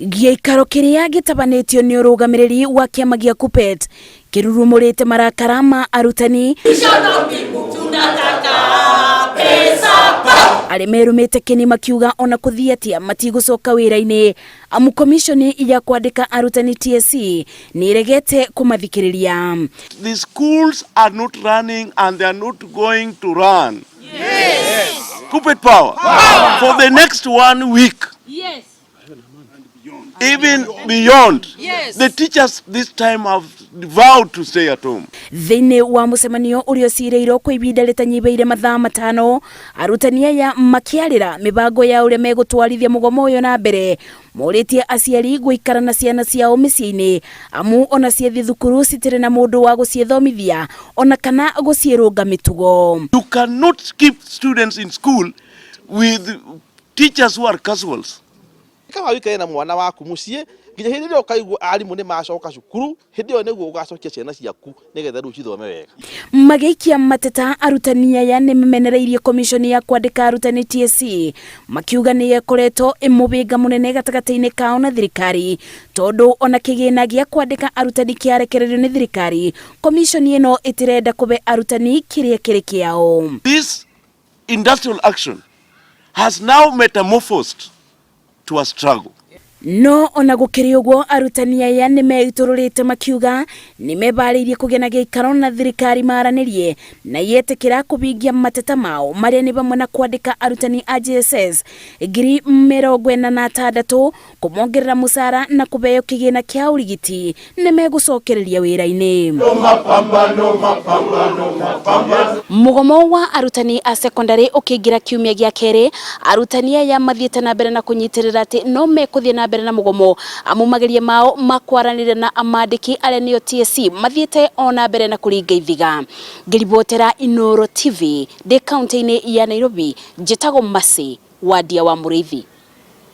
Gĩikaro kĩrĩa gĩtabanĩtio nĩ ũrũgamĩrĩri wa kĩama gĩa KUPPET kĩrurumũrĩte marakara ma arutani arĩa merũmĩte kĩni makiuga ona kũthiĩ atĩa matigũcoka wĩra-inĩ amu komishoni ya kwandĩka arutani TSC nĩ ĩregete kũmathikĩrĩria. The schools are not running and they are not going to run. Yes. KUPPET power. Power. For the next one week. Yes. Even beyond. Yes. The teachers this time have vowed to stay at home. Thĩinĩ wa mũcemanio ũrĩa ũcirĩirwo kwa ihinda rĩtanyihĩire mathaa matano, arutani aya makĩarĩra mĩbango ya ũrĩa megũtwarithia mũgomo ũyũ na mbere, morĩtie aciari gũikara na ciana ciao mĩciĩ-inĩ amu ona ciathiĩ thukuru citirĩ na mũndũ wa gũciĩthomithia ona kana gũciĩrũnga mĩtugo. You cannot keep students in school with teachers who are casuals. Kaba wikare na mwana waku muciĩ nginya hĩndĩ ĩrĩa ũkaigua arimũ nĩ macoka cukuru, hĩndĩ ĩyo nĩguo ũgacokia ciana ciaku nĩgetha rĩu cithome wega. Magĩikia mateta arutani aya nĩ memenereirie komishoni ya kwandĩka arutani TSC makiuga nĩ ĩkoretwo ĩ mũhĩnga mũnene gatagatĩ-inĩ kao na thirikari tondũ ona kĩgĩna gĩa kwandĩka arutani kĩarekererio nĩ thirikari, komishoni ĩno ĩtirenda kũbe arutani kĩrĩa kĩrĩ kĩao. This industrial action has now metamorphosed to a struggle. No ona gũkĩrĩ ũguo, arutani aya nĩ meitũrũrĩte makiuga nĩ mebarĩirie kũgĩa na gĩikaro na thirikari maranĩrie na yetĩkĩra kũhingia mateta mao marĩa nĩ hamwe na kwandĩka arutani a JSS 46,000, kũmongerera mũcara na kũheo kĩgĩna kĩa ũrigiti, nĩ megũcokereria wĩra-inĩ. Mũgomo wa arutani a sekondari ũkĩingĩra kiumia gĩa kerĩ, arutani aya mathiĩte na mbere na kũnyitĩrĩra atĩ no mekũthiĩ na mbere na mũgomo amu mageria mao ma kwaranĩria na amandĩki arĩa nĩo TSC mathiĩte o na mbere na kũringa ithiga. Ngĩribotera Inooro TV ndĩ kaunti-inĩ ya Nairobi, njĩtagwo Mercy Wandia wa Mũrĩithi.